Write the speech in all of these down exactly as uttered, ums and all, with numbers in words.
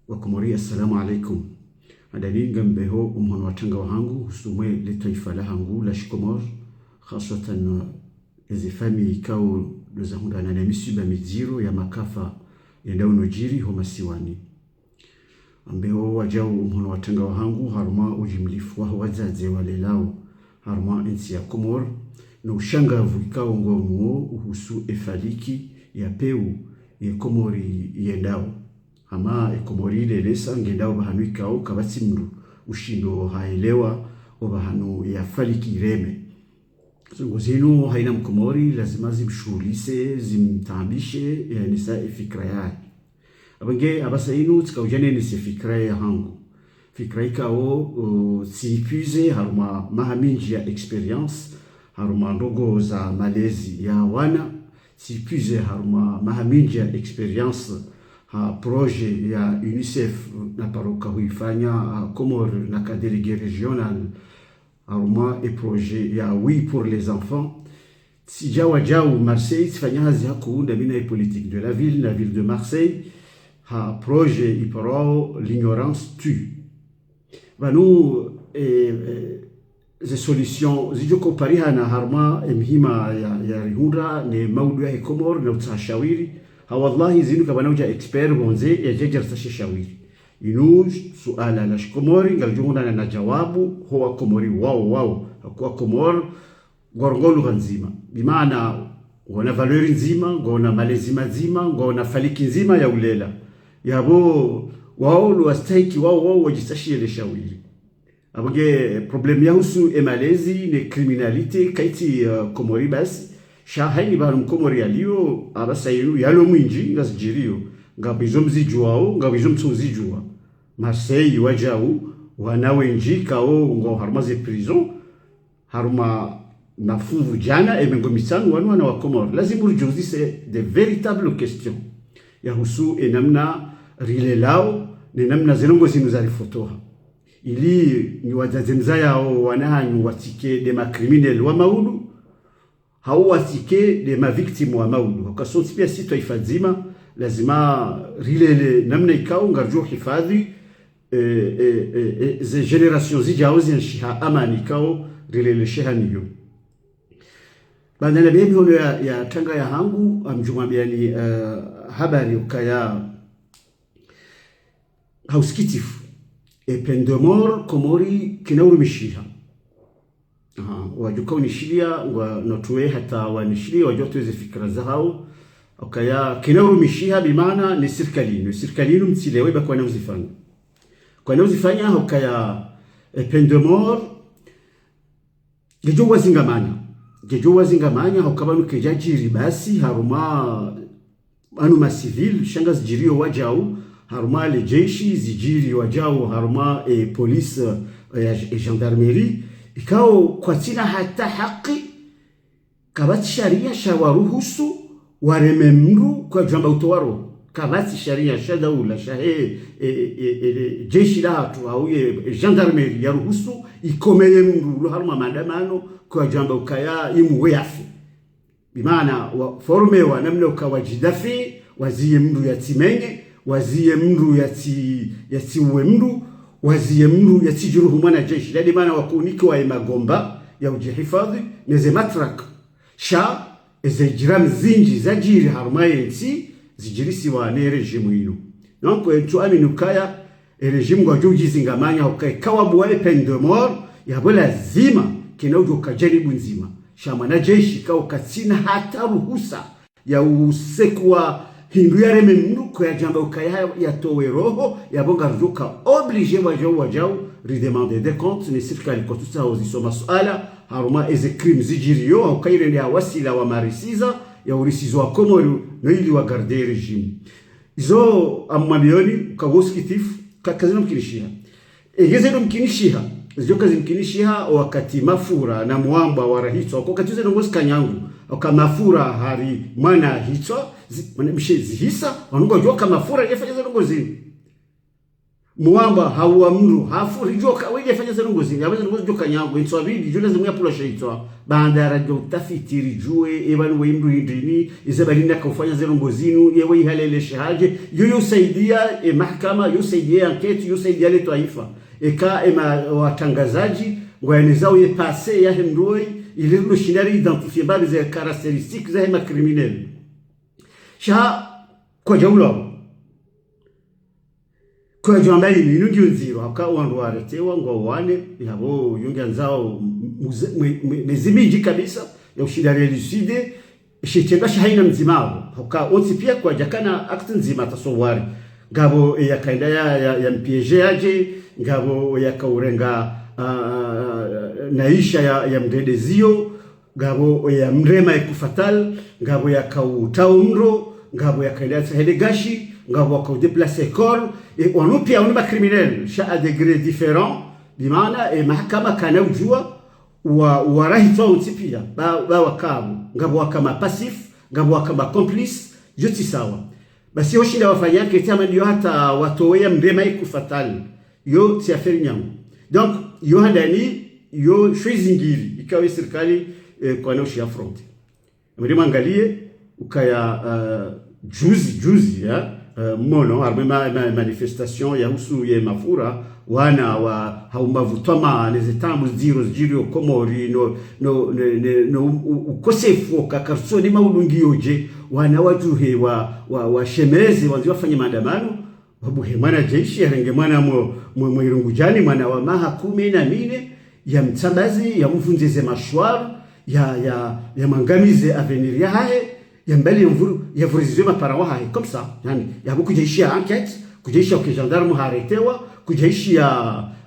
Wakomori, assalamu alaikum. Handani ngambeho omhono wa tanga wahangu, husumwe le twaifa lahangu la Shikomori, khaswatan eze famiyi ikao ndo zahundrana ne misiba midziro ya makafa yendao no djiri ho masiwani. Ngambeho wajau omhono wa tanga wahangu, harumwa ujimlifu waho wadzadze walelao harumwa entsi ya Komori, no ushangavu ikao ngwao nuwo uhusu efaliki ya peu ye Komori yendao. Hama e Komori ilelesa ngendao pvahanu ikao kapvatsi mndru ushindo haelewa opvahanu ya faliki ireme. Zo ndrongoo zinu haina Mkomori lazima zimshuhulise, zimtaabishe, yanisa efikira yahe. Apvo nge apvasa inu tsika udja nenise fikira yahangu. Fikira ikao, uh, tsiipuize harumwa maha mindji ya expérience harumwa ndrongoo za malezi ya wana, tsiipuize harumwa maha mindji ya expérience ha projet ya UNICEF na paro ka huifanya ha Comores na ka délégué régional harumwa e projet ya Oui pour les enfants. Tsidja wajau Marseille, tsifanya hazi hakuu ndami na e politique de la ville na ville de Marseille ha projet iparwao L'ignorance tue. Pvanu, eh, eh, ze solution zidjo ko parihana harumwa emihima ya, ya rihundra ne maudu yahe Komori na utsaha shawiri. Ha wallahi zinu kapvana udja expert pvondze yadje yadje ritsahe shawiri. Inu suala la Shikomori ngalidjo hundana na jawabu ho Wakomori wao wao. Hakuwa Komori ngwarongoao lugha ndzima. Bimaana ngwaona valeur ndzima, ngwaona malezi madzima, ngwaona faliki ndzima ya ulela. Yapvo wao lo wastahiki wao wao wadjitsahie le shawiri. Apvo nge problème yahusu emalezi ne criminalité kaitsi, uh, Komori basi. Sha haina pvahanu Mkomori yalio, apvasa inu yalo mwindji ngazidjirio. Ngapvo izo mzidjuao, ngapvo izo mtsuzidjua. Marseille wajau wana wendji ikao ngwao harumwa ze prison, harumwa mafunvu djana, e mengo mitsanu wanu wana wa Komori. Lazimu ridjuzise de véritables questions yahusu enamna rilelao, ne namna ze ndrongoo zinu zarifotoha. Ili nyi wadzadze mzayao wana hanyu watsike de ma criminels wa maudu, hau watsike de ma victimes wa maudu. Hauka sontsi pia si twaifa dzima, lazima rilele namna ikao ngaridjo hifadhi, eh, eh, eh, eh, ze générations zidjao zienshi ha amani ikao rilelesheha nayo. Baanda na bia mihono ya, ya tanga yahangu, ngamdjo mwambiani, eh, habari ukaya ha usikitifu, e peine de mort Komori kaina urumishiha. Aha, wadjo ka unishiliya, ngwao no tuwe hata wanishiliya, wadjo tuwe ze fikira zahao. Ukaya kaina urumishiha bimaana ne sirikali inu. Sirikali inu mtsilewe ba kwana uzifanya. Kwana uzifanya, ukaya, e peine de mort, ngedjo wazingamanya. Ngedjo wazingamanya, hauka pvanu kaidjadjiri basi harumwa anu ma civils, sha ngazidjirio wajau harumwa le jeshi, zidjiri wajau harumwa e police, e, e gendarmerie. Ikao kwatsina hata haki, kapvatsi sharia sha waruhusu wareme mndru kwadjwamba utowa roho. Kapvatsi sharia sha daula, sha he, e, e, e, e, jeshi lahatru, hau ye, e, gendarmerie yaruhusu ikomeye mndru ulo harumwa maandamano kwadjwamba ukaya imuwe yafe. Bimaana waformewa namna uka wadjidafi, waziye mndru yatsimenye, waziye mndru yatsi, yatsiuwe mndru, waziye mndru yatsidjuruhu mwanajeshi. Ladi maana wakunikiwa ye magomba ya udjihifadhi, ne ze matraque. Sha, eze djiramu zindji zadjiri harumwa yentsi, zidjirisiwa ne régime inu. Donc, e, ntsuamini ukaya, e régime ngwadjo udjizingamanya ukaya kawabuwa e peine de mort, yapvo lazima, kaina udjo ka djanibu ndzima. Sha mwanajeshi ikao katsina hata ruhusa ya usekuwa hindru yareme mndru kwadjwamba ukaya yatowe roho, yapvo ngaridjo ka obligé wajau wajau ridemande des comptes ne sirikali kwatsutsaho ziso masuala, harumwa eze crimes zidjirio, hauka irende ya wasila wa marisiza, ya urisizo wa Komori, no ili wagarde régime. Izo ngamwambioni, uka wo usikitifu, ka, kazino mkinishiha. Ege zeno mkinishiha, zidjo kazimkinishiha, wakati mafura na mwamba warahitswa, wakati zeno ngozi kanyangu, waka mafura hari mwana hitswa, zi, mwana mshe zihisa, wanu ngwadjo ka mafura yefanya zeno ngozi. Mwamba hauwa mndru, hafu ridjuwa ka, wende fanya ze ndrongoo zini, yaweze ndrongoo zidjo ka nyangu, intswa bidi, djula zimu ya pula sha intswa. Baanda radjo utafiti ridjuwe, eba ni we mndru hindrini, ize bali naka ufanya ze ndrongoo zinu, yewe ihalele shahadje, yo yo usaidia, e mahakama, yo usaidia enquête, yo usaidia le twaifa. Eka, e ma, watrangazadji, ngwayenezao ye passé yahe mndru woyi, ile ndo shinda ri identifier mbapvi ze caractéristiques zahe ma criminels. Sha, kwadjaulawa. Kwadjwamba inu, inu ngiyo ndziro, hauka wandru waretewa, ngwawane, yapvo yungi andzao, muze-, mwe-, mwe-, mezi mindji kabisa, ya ushinda réélucider, shitendwa sha haina mdzima apvo. Hauka wontsi pia kwadjakana acte ndzima tasowari. Ngapvo, e, yakaenda ya, ya, ya mpiéger yadje, ngapvo yakaurenga, ah, naisha ya, ya mrende ziyo, ngapvo ya mrema ikufatal, ngapvo yakautrao mro, ngapvo yakaenda ya tsahele gashi, ngapvo wakaudéplacer corps, e, wanu pia wanu ma criminels, sha à degré différent, bimaana, e, mahakama kana udjuwa, wa, warahitswa wontsi pia, ba, ba wakapvo, ngapvo waka ma passifs, ngapvo waka ma complices, yo tsi sawa. Basi ho shinda wafanya enquête hama ndiyo hata watowe ya mrema ikufatal. Yo tsi affaire nyangu. Donc, yo handani, yo shwezi ngiri, ikawe sirikali, eh, kwana ushi affronter. Mrema angalie, ukaya, eh, juzi, juzi, ya, eh, mono, harumwa ma, ma, manifestation ya husu ye mafura, wana wa haumavutwa ma, ne ze taabu zidjiro, zidjiri yo Komori, no, no, ne, ne, no, u-, u-, ukosefu wa kakarsoni maulungi yodje, wana wadjuhe wa, wa, washemeze, wandzi wafanye maandamano, wabuhe mwana jeshi, yarenge mwana mwe, mwe, mwe Irungudjani, mwana wa maha kume na mine, ya mtsambazi, ya mvundze ze mashwar, ya, ya, ya mangamize avenir yahahe, ya mbali ya mvuru, ya vurizize ma parents wahahe. Comme ça, yani, yapvo kudjaishiya enquête, kudjaishiya uke gendarme haretewa, kudjaishiya,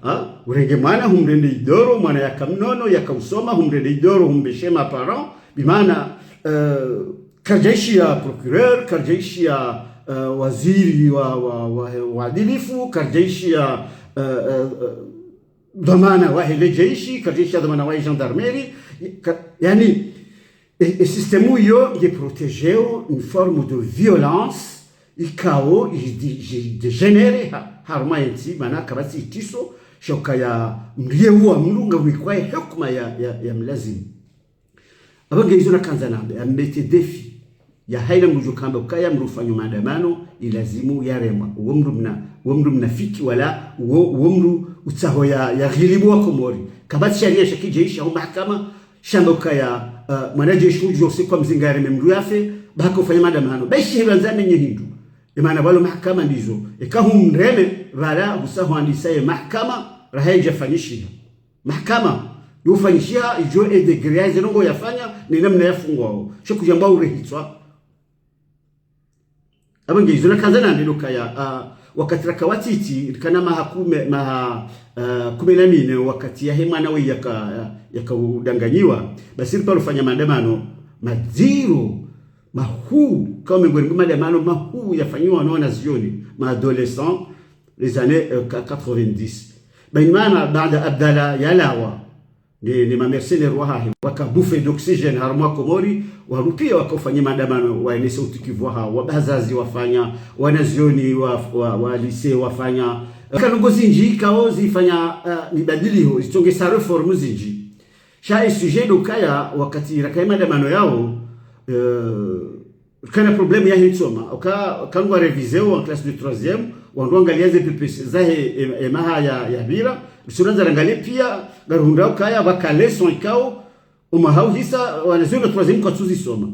ha, urenge mwana, humrende idoro, mwana yaka mnono, yaka usoma, humrende idoro, humbeshe ma parents, bimaana, eh, karidjaishiya procureur, karidjaishiya, eh, waziri wa, wa, wa, wa adilifu, karidjaishiya, eh, eh, eh, dhwamana wahe le jeshi, karidjaishiya dhwamana wahe gendarmerie, ka, yani, e, e système iyo nge protégéo une forme de violence, ikao, i dé-, i dégénère ha, harumwa yentsi, mana kapvatsi itriso, sha ukaya mdru yeuwa mdru ngawikwa ye hukuma ya, ya, ya mlazimu. Apvo nge izo nakandza nambe, ya mettre défi ya haina mdru djo kamba ukaya mdru ufanyo maandamano, ilazimu yaremwa. Uwo mdru mna, uwo mdru mnafiki wala, uwo, uwo mdru utsaho ya, ya ghilibu wa Komori. Kapvatsi sharia sha kijeshi au mahakama, shamba ukaya, uh, mwana jeshi udjo usiku wa mzinga yareme mdru yafe, ba haka ufanya maandamano. Ba ishi hilo andzame nye hindru. Imana pvalo mahakama ndizo. Eka humreme, pvala usaho andisa ye mahakama, raha yadja fanyishiha. Mahakama, yo ufanyishiha, idjo e degré ya ze ndrongoo yafanya, ne namna yafungwao. Sho kudjamba urehitswa. Apvo nge izo nakandza nambe ndo ukaya, ah, wakati raka watiti, rikana maha kume, maha, ah, kume na mine, wakati yahe mwana we yaka, yaka udanganyiwa, basi riparo fanya maandamano, madziro, mahuu, kama ngweri maandamano, mahuu yafanyiwa no wanazioni, ma adolescents, les années, euh, qua-, quatre-vingt-dix. Bainamana, baanda Abdallah yalawa, ne, ne ma mercenaires wahahe, waka bouffée d'oxygène harumwa Komori, wanu pia waka ufanya maandamano, waenese utukivu wahawo, wabazazi wafanya, wanazioni wa, wa, wa lycée wafanya. Ka ndrongoo zindji, kao zifanya, eh, mibadiliho, zitsongesa réforme zindji. Sha e sujet ndo ukaya, wakati raka ye maandamano yao, eh, kana problème yahe nsoma. Oka, kangwa révisé en classe de troisième, wandru wangalia ze P P C zahe, e, e maha ya, yapvira. Sura za rangalie pia, ngaruhundra ukaya, pvaka leçon ikao, o maha uhisa, wanazioni wa troisième kwatsuzisoma.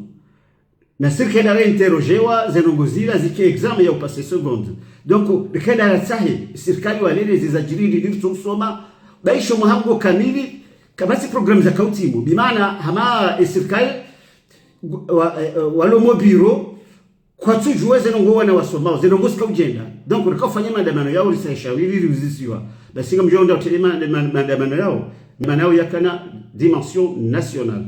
Na sirikali ra interrogéwa, ze ndrongoo zila zike examen ya upasser seconde. Donc, rikenda ratsahe, sirikali walele zizadjiri ndri ritso usoma, ba isho mwaha ngo kamili, kapvatsi programme zaka utimu. Bimaana, hama, e sirikali, wa, eh, eh, walo mo biro, kwatsudjuwa ze ndrongoo wana wasomao, ze ndrongoo zika udjenda. Donc, rika ufanya maandamano yao, risa shawiri, riuzisiwa. Basi ngamdjo onda utrende ma, ma, maandamano yao, maana yao yakana dimension nationale.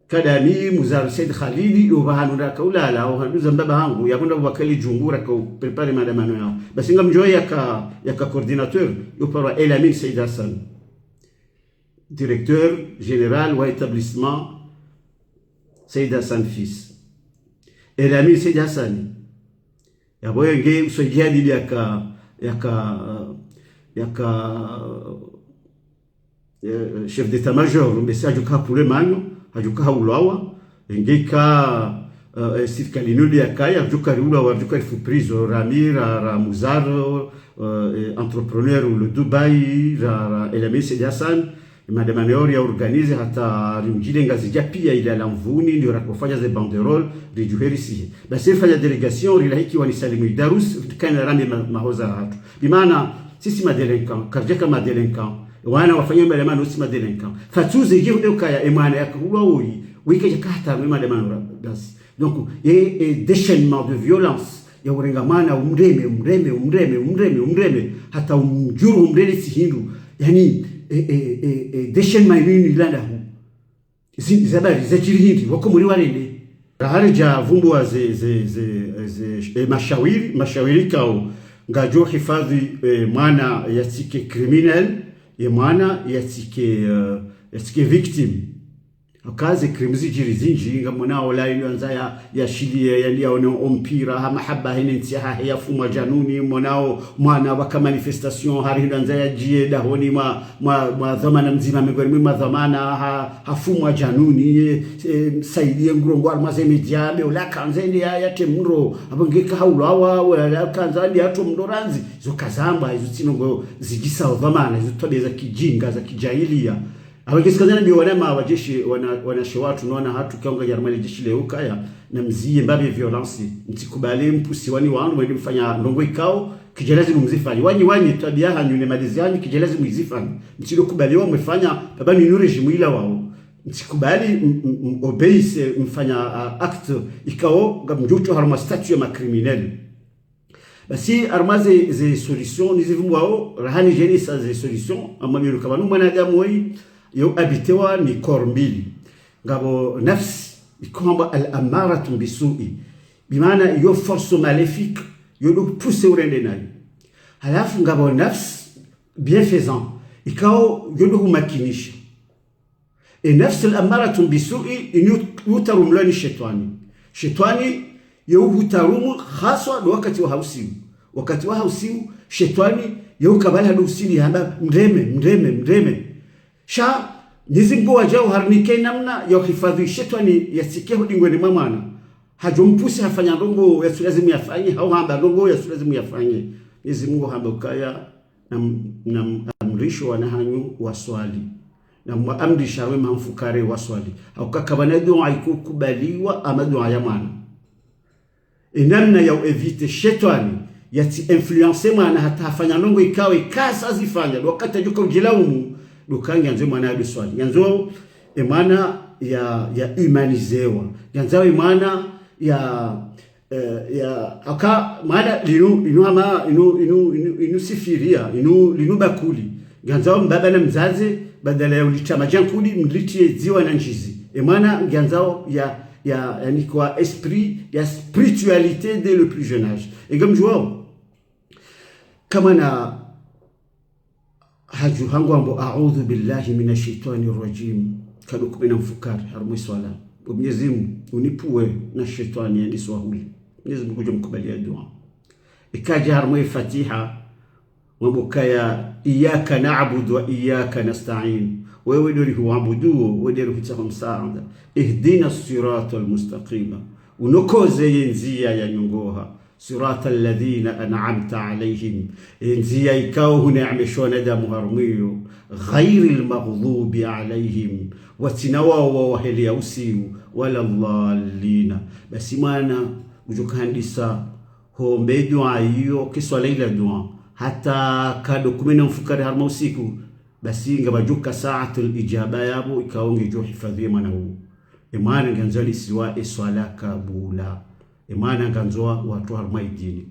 Kadami, Muzari Said Khalidi, yo pvahanu raka ulala, o handuza mbaba hangu, yakunda wakali djungu raka u préparer maandamano yao. Basi ngamdjo yaka, yaka coordinateur, yo parwa El Amine Said Hassan. Directeur général wa établissement Said Hassan Fils. El Amine Said Hassan. Yapvo yenge uswaidia didi yaka, yaka, yaka, eh, chef d'état-major, mbese hadjoka hapvulwe manyo, hadjoka haulawa, ngeka, eh, sirikali inu yakaya, hadjoka riulawa, hadjoka rifu prison, rami, ra, ra Muzar, eh, entrepreneur le Dubai, ra, ra Elamine Said Hassan, madama neo ri ya organiser hata rimdjile Ngazidja pia ile la Mvuni, ndio rakofanya ze banderole, ridjuhe risihe. Basi rifanya délégation, rilahikiwa ni Salim Idarousse, rikana rami ma, mahoza hatru. Bimaana, sisi ma délinquants, karidjaka ma délinquants. Wana wafanya maandamano si ma délinquants. Fatsuze yehunde ukaya, e mwana yakaulwa woyi, wika yakahata, e maandamano ra, basi. Donc, e, e déchaînement de violence, ya urenga mwana, umreme, umreme, umreme, umreme, umreme, hata umdjuru, umreme tsi hindru. Yani, e, e, e, e déchaînement inu inu ilanda hu. Zi, zabari, zadjiri hindri, wakomori warende. Raharidja vumbuwa ze, ze, ze, ze, e, mashawiri, mashawiri kao, ngayadjo hifadhwi, e, mwana yatsike criminel, ye mwana yatsike, e, yatsike victime. Haka ze crimes zidjiri zindji, ngamwonao ola inu yandza ya, yashiliye, yani yaone o mpira, ha mahaba hene ntsi yahahe yafumwa djanuni, mwonao mwana waka manifestation, hari hindru yandza yadjiye dahoni mwa, mwa, mwa dhwamana mdzima, mengoni mwa madhwamana, ha, hafumwa djanuni, e, e, saidiye ngurongoa harumwa ze média, be ola kandza ende ya, yatre mndro, apvo ngeka haulawa, ola kandza ende yatro mndro randzi, izo kazamba, izo tsi ndrongoo zidjisa o dhwamana, izo twabiya za kijinga, za kijahiliya. Apvo ngesikandza nambiye wana ma, wajeshi, wana, wanashe watru, no wana hatru, kaunga yarmali jeshi leo ukaya, namziye mbapvi violence, mtsikubali mpusiwa ni wanu, mwende mfanya ndrongoo ikao, kidjalazimu mzifanye. Wanyi, wanyi, twabiya hanyu ne malezi hanyu, kidjalazimu mzifanye. Mtsidjokubali wamwefanya, baba ninu régime ila wao. Mtsikubali, m, m, m, obéisse, mfanya, a, acte, ikao, ngamdjotro harumwa statut ya ma criminel. Basi, harumwa ze, ze solution, nizivumbuwao, raha nidjenisa ze solution, amma biyonu kaba nu mwanadamu woyi, yo habitewa ni corps mbili. Ngapvo nafsi, iko hambwa al-ammaratun bisu'i. Bimaana yo force maléfique, yo ndo hupousse urende nayo. Halafu ngapvo nafsi bienfaisant, ikao yo ndo humakinisha. E nafsi al-ammaratun bisu'i, inu hutarumulwa ni shetwani. Shetwani, yo hutarumu haswa ndo wakati wa hausiu. Wakati wa hausiu, shetwani, yo hukabala ndo usili hamba, mreme, mreme, mreme. Sha, Mnyezi Mngu wadjau harinike namna ya uhifadhwi shetwani yatsike ho dingoni mwa mwana. Hadjo mpusi hafanya ndrongoo yatsu lazimu yafanye, hau hamba ndrongoo yatsu lazimu yafanye. Mnyezi Mngu hamba ukaya, nam, nam, amrisho wana hanyu waswali. Namwaamrisha we mamfukare waswali. Hauka kapvana dua ikokubaliwa hama dua ya mwana. E namna ya u-éviter shetwani, yatsi influencer mwana hata hafanya ndrongoo ikao, ikao kasa zifanya, ndo wakati yadjoka udjilaumu, ndo ka ngiyandzo mwana yadoswali. Ngiyandzo e mwana ya, ya humanisewa. Ngiyandzo e mwana ya, eh, ya, haka, mwana linu, inu hama, inu, inu, inu, inu sifiria, inu, linu bakuli. Ngiyandzo mbaba na mdzadze, badala ya ulitra madjankudi, mlitriye dziwa na ndjizi. E mwana ngiyandzo ya, ya, yanikwa esprit ya spiritualité dès le plus jeune âge. E ngamdjuwao. Kamwana hadju hangu hambo, "A'udhu billahi minash shaitani rajim." Kado kume na mfukare, harumwa e swala. O Mnyezi Mngu, unipvuwe na shetwani yaniswahuli. Mnyezi Mngu ngudjo mkubaliya dua. Ikadja harumwa e Fatiha, wambo ukaya, "Iyyaka na'budu wa iyyaka nasta'in." Wewe ndo rihuabuduo, wewe ndo rihutsaho msaada. "Ihdina sirata al-mustaqima." Unokoze ye ndziya ya nyongoha. "Sirata alladhina an'amta alayhim." Ye ndziya ikao huneemesha wanadamu harumwa iyo. "Ghayril maghdubi alayhim." Watsina wao waheleya usiu. "Wala dhallina." Basi mwana, udjoka handisa hombe dua iyo, ke swala ila dua. Hata kado kume na mfukare harumwa usiku, basi ngapvadjoka saatul ijaba yapvo, ikao ngidjo hifadhwi ye mwana uwo. E mwana ngiyandzo alisiwa e swala kabula. E mwana ngiyandzo watru harumwa e dini.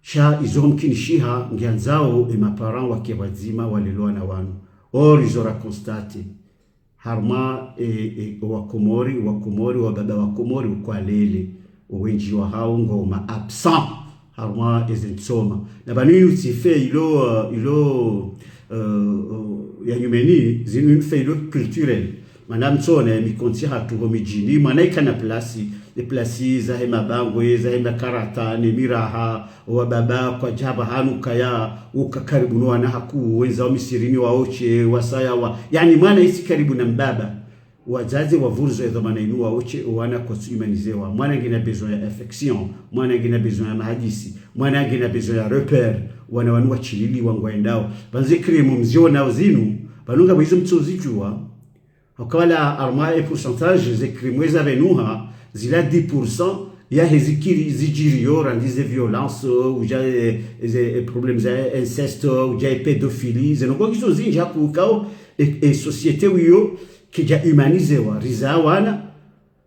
Sha izo mkinishiha, ngiyandzao e ma parents wake pvadzima walele wana wanu. Or, izo ra constater. Harumwa, e, e, Wakomori, Wakomori, wababa Wakomori, ukwalele, owendji wahao ngo ma absents harumwa eze ntsoma. Na pvanu inu tsi fait ilo, uh, ilo, uh, uh, ya nyumeni, zinu inu fait ilo culturel. Mana mtsona ya mikontsi hatru ho midjini, mwana ikana place, Déplacé zahe mabango, ye zahe makarata, ne miraha, wa baba kwadjaba hanu kaya, uka karibu no wana hakuu, wendza wa misirini waotshe, wasaya wa. Yaani mwana yitsi karibu na mbaba. Wadzadze wavurizo ye dhwamana inu waotshe, o wana kwatsu humaniséwa. Mwana ngena besoin ya affection, mwana ngena besoin ya mahadisi, mwana ngena besoin ya repère, wana wanu watsililiwa ngwendao. Pvanu ze crime mzionao zinu, pvanu ngapvo izo mtsozidjuwa, hauka wala harumwa ye pourcentage ze crime zapvenuha, zila dix pour cent, yahe zikiri zidjiriyo, randzi ze violence, udja, eh, ze, eh, problèmes za inceste, udja ye pédophilie, ze ndrongoo ngizo zindji hakuu ikao, e, e société wiyo, kayidja humaniséwa, rizaa wana,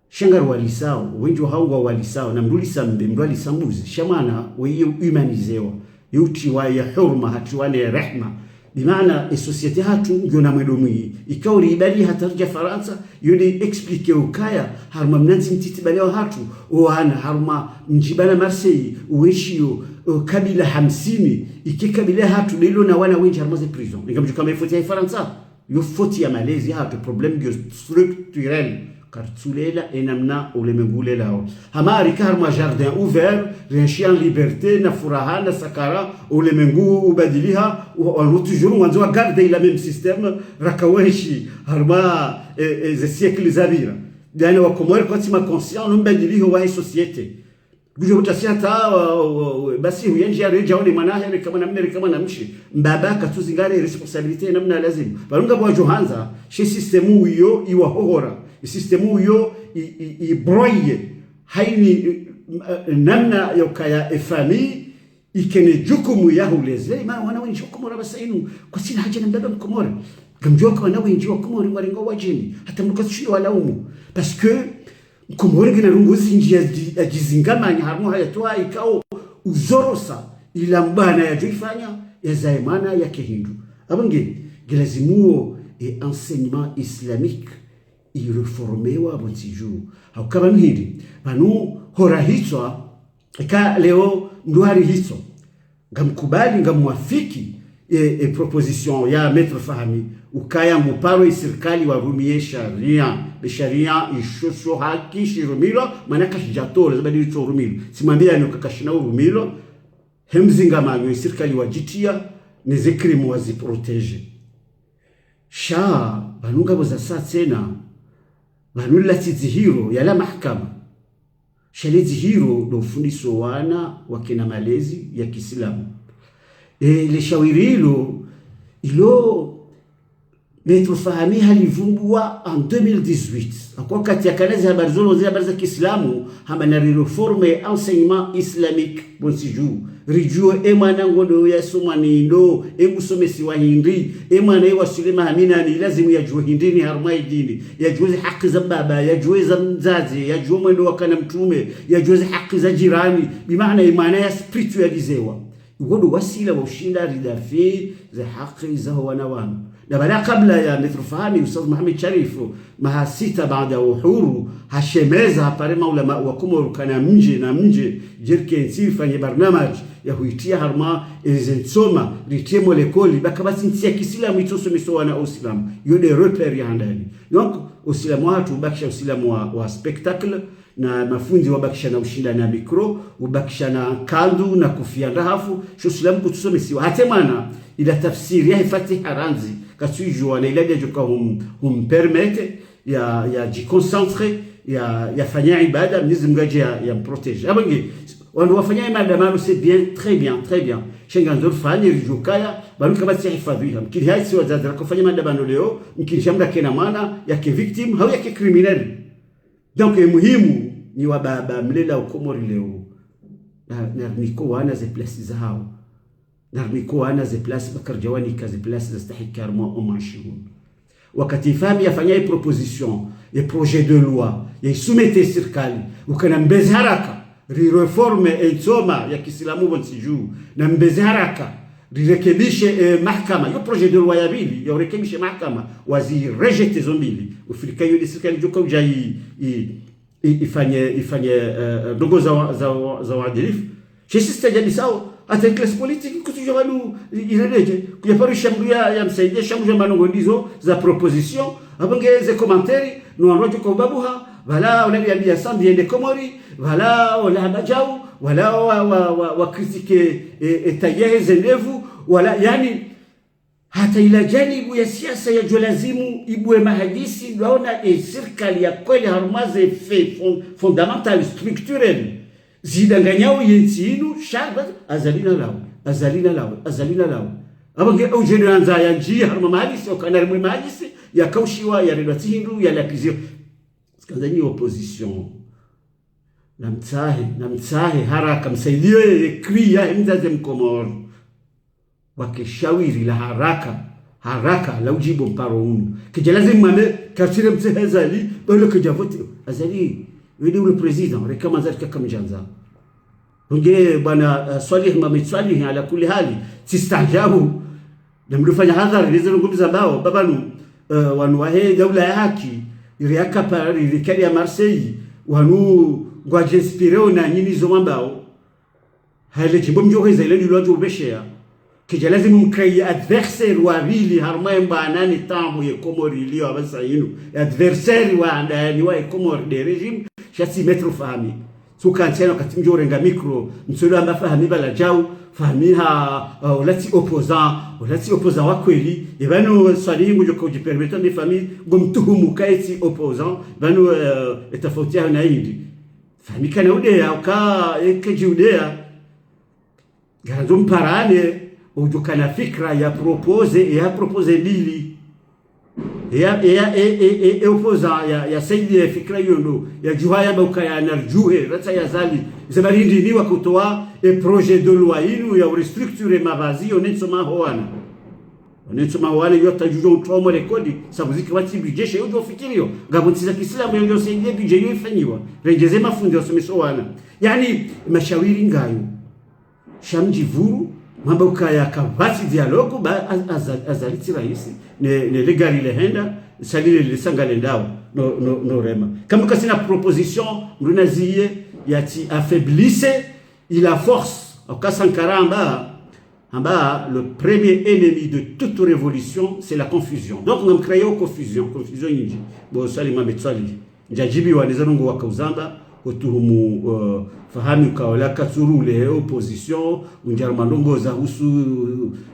sha ngariwalisao, wendji wahao ngwawalisao, na mndru ulisa mbe, mndru alisa mbuzi, sha mwana, weye humaniséwa, ye utriwa ye huruma, hatriwa ne rehma. Bimaana, e société hatru, ngiyo na mwendo mwi, ikao ri ibali hata ridja Farantsa, yo nde expliqué ukaya, harumwa mnantsi mtiti bale wahatru, o wana, harumwa mdji bana Marseille, uwenshiyo, o kabila hamsini, ike kabila hatru, nde ilo na wana wendji harumwa ze prison. Ngamdjuwa hama ye faute ya Farantsa. Yo faute ya malezi hatru, problème ngiyo structurel. Karitsulela ye namna ulemengu ulelao. Hama rika harumwa jardin ouvert, rienshi en liberté, na furaha, na sakara, ulemengu ubadiliha, wa, wa, toujours ngwandzo wa garder ila même système, raka wenshi, harumwa, eh, eh, ze siècle zapvira. Yaani wa Komori kwatsi ma conscient, no mbadiliho wahe société. Ngudjo hutasi hata, wa, wa, wa, basi huyendji yaredja one mwana wahe, reka mwanamme, reka mwanamshe. Mbaba katsuzingare responsabilité namna lazimu. Pvanu ngapvo wadjo handza, she système uyo iwahohora. Système uyo i, i, i broye. Haini, i, namna ya ukaya e famille, ikene jukumu ya huleze, maana wana wendji wa Komori pvasa inu, kwatsina haja na mbaba Mkomori. Ngamdjuwa uka wana wendji wa Komori ngwarengwa wadjeni, hata mndru katsushindo walaumu. Parce que, Mkomori ngena ndrongoo zindji yadji-, yadjizingamanya harumwa hayati wahe ikao uzorosa ila mbwana yadjo ifanya yazae mwana yake hindru. Apvo nge, ngilazimuo e enseignement islamique ireformewa pvo ntsi dju. Hauka pvanu hindri, pvanu horahitswa, eka leo mndru harihitswa. Ngamkubali, ngamwafiki, e, e proposition ya Maître Fahmi, ukaya nguparo isirikali warumie sharia, be sharia isho sho haki shirumilwa, mana kashidjatolwa, zabadi itso urumilwa. Tsimwambia ni uka kashina urumilwa, he mzingamanyo isirikali wadjitia, ne ze crime waziprotéger. Sha, pvanu ngapvo zasa tsena, pvanu latsi dzihiro, yala mahakama. Sha le dzihiro ndo ufundisa wana wakena malezi ya kiislamu. E, le shawiri ilo, ilo Maître Fahmi halivumbua en deux mille dix-huit. Hako wakati yakana ze habari zolo, ze habari za kiislamu, hamba nari réforme enseignement islamique pvo ntsi dju. Ridjuwe e mwana ngondo yasomwa ni ndo, e ngusomesiwa hindri, e mwana iwaswili maha minane, ilazimu yadjuwe hindri ni harumwa idini, yadjuwe ze haki za baba, yadjuwe za mdzadze, yadjuwe mwendo wakana mtrume, yadjuwe ze haki za jirani, bimaana e mwana ya spiritualisewa. Iwo ndo wasila wa ushinda ridafi ze haki zaho wana wanu. Na baada kabla ya Maître Fahmi, Ustadh Mohamed Sharif, maha sita baada ya uhuru, hashemeza hapare maulama wa Komori ukana mdje na mdje, djerike ntsi rifanye barnamaj ya huitia harumwa eze ntsoma, ritie mo lekoli, baka basi ntsi ya kiislamu itsosomeso wana wa uislamu. Yo nde repère ya handani. Donc, uislamu wahatru ubakisha uislamu wa, wa spectacle, na mafundi wabakisha na ushinda na micro, ubakisha na kandu na kofia ndahafu, sho uislamu kutsusomesiwa. Hata e mwana, ila tafsiri yahe Fatiha randzi, katsuidjuwa na ila ndjadjoka hum, hum permettre, ya, yadjiconcentre, ya, yafanye ibada, Mwenyezi Mungu yadje ya, yamprotéger. Apvo nge, wandru wafanya maandamano, c'est bien, très bien, très bien. Sha ngandzo rifanye ridjuwe ukaya, pvanu kapvatsi hifadhwi iha. Mkini haisi wadzadze raka ufanya maandamano leo, mkini sha mndru akena mwana, yake victime, hau yake criminel. Donc, e muhimu, nyi wababa, mlelao Komori leo. Na, narinike wana ze place zahao. Narinike wana ze place, baka ridjawanika ze place zastahiki harumwa o mwanshi hunu. Wakati Fahmi yafanya e proposition, e projet de loi, ya isoumettre sirikali, ukana mbeze haraka, riréforme e ntsoma ya kiislamu pvo ntsi dju, na mbeze haraka, rirekebishe, eh, mahakama. Yo projet de loi ya pvili, ya urekebishe mahakama, wazirejeté zo mbili. Ufikiri yo nde sirikali djoka udja i, i, i, ifanye, ifanye, eh, eh, ndrongoo za wa, za wa, za uadilifu. She système ya bisao, hata e classe politique, kutsudja wanu i, irejeté, kuyaparisha mndru ya, yamsaidia, sha mndru ya manongo ndizo, za proposition, apvo nge ze commentaires, no wandru wadjoka ubabuha, Pvala ola liambia Sambi yende Komori, pvala ola hamba djau, pvala wa, wa, wa, wa critiquer, e, e taille yahe ze ndevu, pvala, yani, hata ila janibu ya siasa yadjo lazimu ibuwe mahadisi, ndo waona e sirikali ya kweli harumwa ze faits fon-, fondamentales, structurelles, zidanganyao ye ntsi inu, sha, Azali nalawe, Azali nalawe, Azali nalawe. Apvo nge udjo ndo yandza yandjiye harumwa mahadisi, au kana harumwa mahadisi, yakaushiwa, yarendwa tsi hindru, yalapviziwa. Tsikandza nyi opposition, namtsahe, namtsahe haraka, msaidiye ye cri yahe mdzadze Mkomoro. Wake shawiri la haraka, haraka, la udjibu mparo unu. Kedja lazimu mwambe, kartsina mtsahe Azali, balo kedja vote. Azali, wewe nde ule président, reka Azali kaka mdjandza. Nge bwana, eh, Swalihi, Mohamed Swalihi, ala kulli hali, tsistaanjabu. Na mdru fanya hadhari, neze ndrongoo mzambao, ba pvanu, eh, wanu wahe daula ya haki, iri ya Qatar, iri kali ya Marseille, wanu ngwadjo inspiré ona nyinyi zo mwambao. Haile djimbo mdjo hweza ile ndilo wadjo upveshea. Kedja lazimu mcréer adversaire wa pvili harumwa ye mbwana ne taabu ye Komori iliyo apvasa inu. Adversaire wa handani wa ye Komori nde régime, sha tsi Maître Fahmi. Tsuka ntsiana wakati mdjo renga micro, mtsolo amba Fahmi pvala djau, Fahmi ha, uh, ola tsi opposant, ola tsi opposant wa kweli. E pvanu Swalihi ngudjo ka udjipermettre ne Fahmi, ngomtuhumu ka ye tsi opposant, pvanu, uh, e tafauti yaho na hindri. Fahmi kana udeya, uka, e kedji udeya. Ngarandzo mparane, udjo kana fikra ya proposer, e ya proposer mbili. E ya, e ya, e, e, e, e opposant ya, ya saidiya fikra iyo ndo, ya djuha yamba ukaya na ridjuhe, ratsahe Azali. Ze bari ndini wakotowa e projet de loi inu ya urestructurer mavazi, yo nentso mahowana. Yo nentso mahowana yo tadjudjo utowa mo rekodi, sabu ziki watsi budget she udjo fikiriyo. Ngapvo ntsi za kiislamu yo, yo saidiye budget yo ifanyiwa. Rendjeze mafundi wasomeso wana. Yani, mashawiri ngayo. Sha mdjivuru, mwamba ukaya kapvatsi dialogue, ba, az-, Azali, Azali tsi raisi, ne, ne legari lehenda, salile le sanga lendao, no, no, no rema. Kamwe kasina proposition, mdru naziye, yatsi affaiblisse, il a force. Oka Sankara amba, amba, le premier ennemi de toute révolution, c'est la confusion. Donc, ngamcréer confusion, confusion nyindji. Bo Swalihi, Mohamed Swalihi. Ndjadjibiwa neze ndrongoo waka uzamba, utuhumu, uh, Fahmi uka ola katsurule he opposition, undjia harumwa ndrongoo za husu,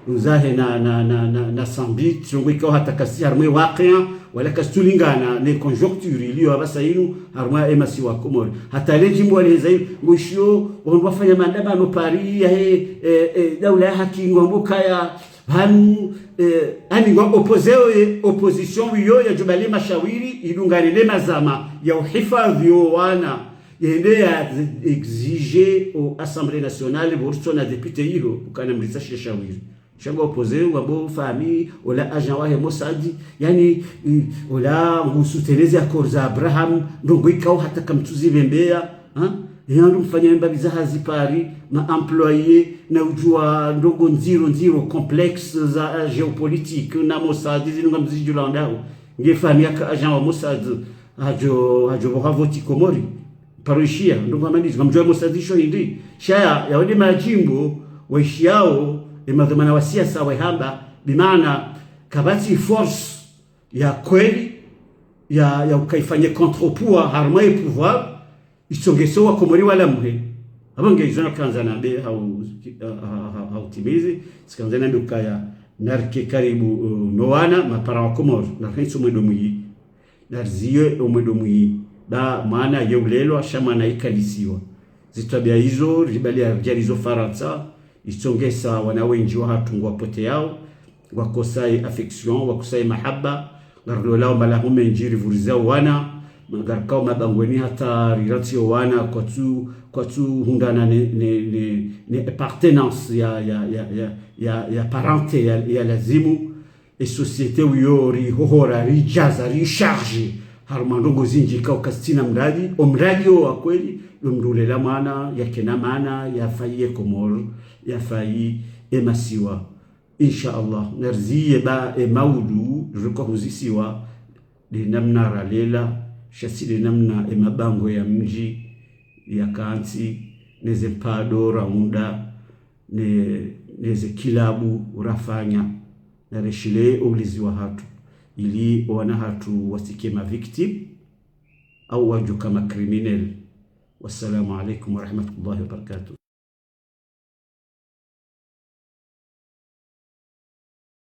uh, zahe na, na, na, na, na Sambi, ndrongoo ikao hata kazitsi harumwa ye waqiya, wala kazitsulingana ne conjoncture iliyo apvasa inu, harumwa ye masiwa Komori. Hata le djimbo waliheza inu, ngoishiyo, wandru wafanya maandamano Paris, yahe, eh, eh, daula ya haki, ngwambo kaya, pvanu, eh, ani ngwa opposé, eh, opposition wiyo yadjubali mashawiri, idungane ne mazama ya uhifadhi wo wana, yende ya exige o Assemblée nationale, bo ritsona député iho, ukana mritsahe shawiri. Sha ngwa opposé, wambo Fahmi, ola agent wahe Mossad, yani, mm, ola ngu soutenir ze accords za Abraham, ndrongoo ikao hata kamtsuzipvembeya, ha? Yandru mfanya mbapvi za hazi Paris, ma employés, na udjua ndrongoo ndziro ndziro, complexe za, eh, géopolitique, na Mossad, zinu ngamzidjulao ndaho. Nge Fahmi yaka agent wa Mossad, hadjo, hadjo pvoha voti Komori. Mparo ishiya, ndrongoo hama ndizo, ngamdjua Mossad isho hindri. Sha ya, ya wende madjimbo, waishiyao, e madhwamana wa siasa, wahamba, bimaana, kapvatsi force ya kweli, ya, ya ukaifanye contre-poids, harumwa ye pouvoir, itsongese wa Komori wala mhe. Apvo nge izo nakandza nambe hau, ha, ha, ha, hautimizi, tsikandza nambe ukaya, narike karibu, uh, no wana, mapara wa Komori, narike ntso mwendo mwiyi. Nariziye omwendo mwiyi. Ba mwana ye ulelwa, sha mwana ikalisiwa. Zitwabia izo, ribali ya rijali zo Farantsa, itsongesa wana wendji wahatru ngwapoteyao, ngwakosa ye affection, ngwakosa ye mahaba, ngarilolao malaho mendji rivurizao wana, ngarikao mabangweni hata rirantsiyo wana, kwatsu, kwatsu hundana ne, ne, ne, ne appartenance ya, ya, ya, ya, ya, ya parenté ya, ya lazimu. E société wiyo rihohora, ridjaza, richargé, harumwa ndrongoo zindji ikao kazitsina mradi, o mradi wo wa kweli, yo mndru ulela mwana, yakena maana, yafayi ye Komori, yafayi e masiwa. Insha Allah, nariziye ba e maudu, riko huzisiwa, de namna ralela, sha tsi de namna e mabango ya mdji, yakantsi, neze mpado, raunda, ne, neze kilabu, rafanya, narishile o ulezi wahatru, ili owana hatru watsike ma victimes, au wadjuka ma criminel. Wassalamu alaikum warahmatullahi wabarakatuh.